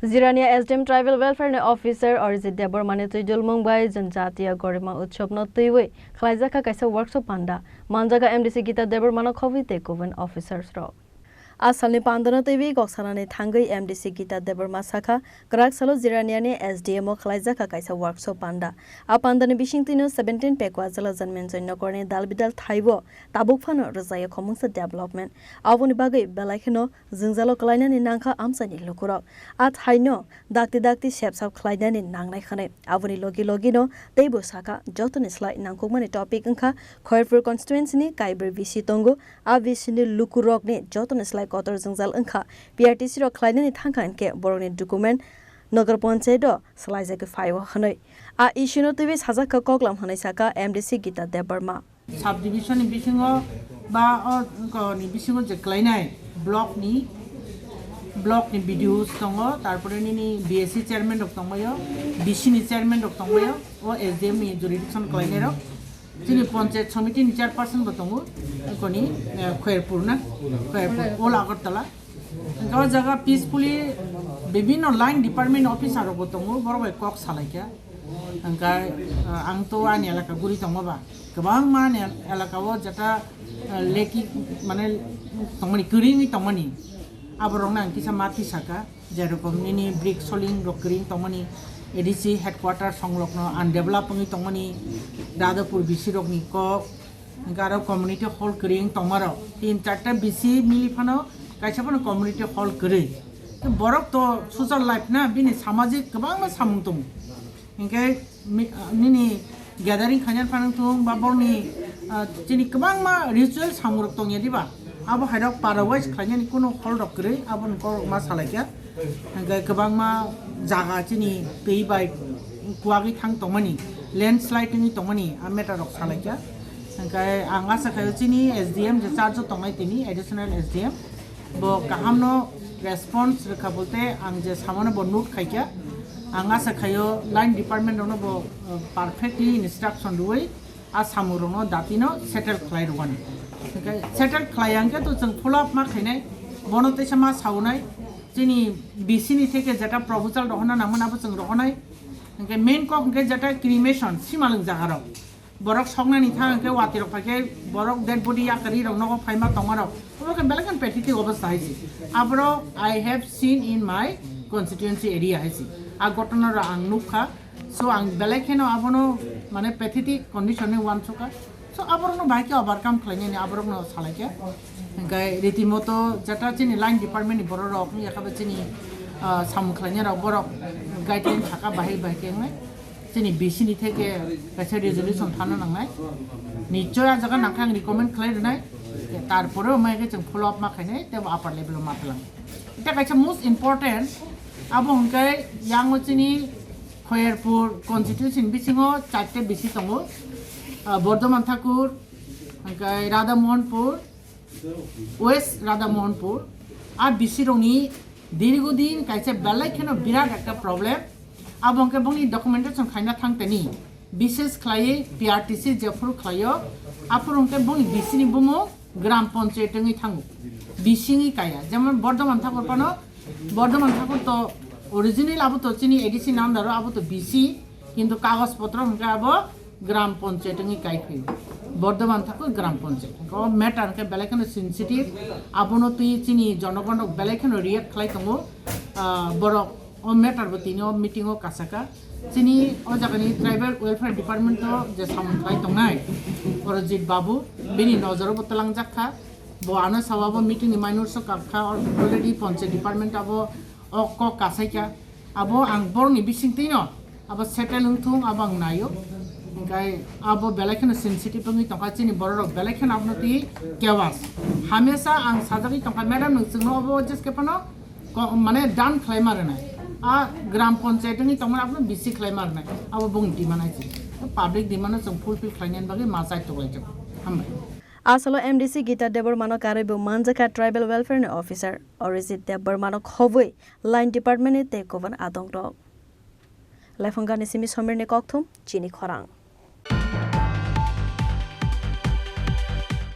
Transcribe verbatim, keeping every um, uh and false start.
Jirania S D M Tribal Welfare ni Officer Arijit Debbarma ni twi dulmung bai Janjatiya Gorima Utsav no twiwi khlaijakha kaisa workshop panda. Manjaga M D C Gita Debbarma no khobwi tei kubun officers rok. A salni pandano twiwi kok sanani thangwi M D C Gita Debbarma sakha, kwrak salo Jiraniani S D M o khlaijakha kaisa workshop panda. A pandani bisingtwino seventeen Pekwa Jala Janmenjoi Nokorni dalbidal thaibo tabuk phano rwjaya khomungsa development. Aboni bagwi belai kheno jwngjalo kwlainani nangkha amchaini lukurok. A thaino dakti dakti sep sap khlainani nangnai khanai. Aboni logi logino teibo sakha, jotoni slai nangkukmani topic wngkha Khairpur constituency ni kaibrwi B C tongo. A B C ni lukurokni jotoni slai kotor jwngjal wngkha, P R T C rok khlainani thangkha hinkhe borokni document Nagar Panchayat o swlaijagwi phaio hwnwi. A issue no twiwi sajakha koklam hwnwi sakha M D C Gita Debbarma. Subdivision ni bisingo ba o, ko ni bisingo je klainai block ni, block ni B D Os tongo, tarpore nini B S C chairman rok tongbaio, B C ni chairman rok tongbaio, o S D M ni jurisdiction klainai rok. Chini panchayat somiti ni chairperson bo tongo, koni, eh, Khairpur na, Khairpur, Old Agartala. Hingke o jaga peacefully bibinno line department officer rok bo tongo, borok bai kok salaikha. Hingke, eh, ang to ani elaka guri tongo ba, kwbangma ani elaka o jeta, eh, leki, mane, tongmani, kwrwngwi tongmani, aborokno ang kisa ma tisaka. Jerokom nini brick soling rok kwrwng tongmani, A D C headquarter songlokno undevelop wngwi tongmani, Radhapur B C rokni kok, hingke aro community hall kwrwng tongmarok, tin charta B C mili phano kaisa phano community hall kwrwi. Borok to social life na, bini samajik kwbangma samung tongo. Hingke mi-, nini gathering khainani phano thung ba borokni, ah, chini kwbangma ritual samung rok tongya diba? Abo hairok para wise khlainani kuno hall rok kwrwi, aboni borok ma salaikha. Hingke kwbangma jaga chini twi bai kuwagwi thang tongmani, landslide wngwi tongmani, a matter rok salaikha. Hingke ang asa khaio chini S D M je charge o tongnai tini, additional S D M, bo kahamno response rwkha bolte ang je samano bo note khaikha. Ang asa khaio line department rokno bo, uh, perfectly instruction rwui a samung rokno datino settle khlai rwani. Hingke settle khlai hingke to chwng follow up ma khainai, bono teisa ma saunai, chini B C ni theke jeta proposal rohorna nangmani abo chwng rohornai. Hingke main kok hingke jeta cremation, simalwng jaga rok. Borok soknani thang hingke watwi rok phaikhe borok dead body yakarwi rok nogo phaima tongma rok. Obo khe belai kheno pathetic obostha hai se. Aborok I have seen in my constituency area hai se. A ghotona rok ang nukha. So ang belai kheno abono mane pathetic condition ni uansukha. So aborokno bahai khe overcome khlainani aborokno salaikhe. Hingke ritimoto jeta chini line department ni borok rok wngya khe chini, ah, samung khlainai rok borok guideline saka bahai bahai khe wngnai. Chini B C ni theke kaisa resolution thana nangnai. Nichoi a jaga nangkha ang recommend khlai rwnai. Tarpore o mai khe chwng follow up ma khainai, tebo upper level o ma tlang. Ita kaisa most important, abo hwnkhe yango chini Khairpur constituency bisingo charta B C tongo. Ah, Bordhoman Thakur, hwnkhe Radha Mohanpur, West Radha Mohanpur, a B C rokni dirgodin kaisa belai kheno birat ekta problem. Abo hwnkhe bongni documentation khaina thang tani, bishes khlaiwi P R T C jephuru khlaio, aphuru hwnkhe bongni B C ni bumung Gram Panchayat wngwi thango, B C wngwi kaya. Jemon Bordhoman Thakur phano, Bordhoman Thakur to original abo to chini A D C namdaro, abo to B C, kintu kagoj potro hwnkhe abo Gram Panchayat wngwi kai phaio. Bordhoman Thakur Gram Panchayat. O matter hwnkhe belai kheno sensitive, abono twi chini jonogon rok belai kheno react khlai tongo. Ah, borok o matter bo tini o meeting o kasaka. Chini o jagani Tribal Welfare Department o je samung khlai tongnai Arijit Babu, bini nojoro bo twlangjak kha. Bo ano sao abo meeting ni mainor so kap kha, already Panchayat Department abo o kok kasai kha. Abo ang borokni bisingtwi no abo settle wng thung, abo ang naio. Hingkai abo belai kheno sensitive wngwi tongkha, chini borok rok belai kheno abono twi kewas. Hamesa ang sajagwi tongkha, madam, nwng chwngno abo jeske phano ko-, mane dan khlai ma rwnai. A Gram Panchayat wngwi tongmani abono B C khlai ma rwnai. Abo bongni demand hai se. Public demand no chwng fulfill khlainani bagwi ma chai toklai jago. Hambai. Asalo M D C Gita Debbarma no karwi bo manjakha Tribal Welfare ni Officer Arijit Debbarma no khobwi Line Department ni tei kubun adong rok. Laiphangani simi Somir ni kokthum, chini khorang.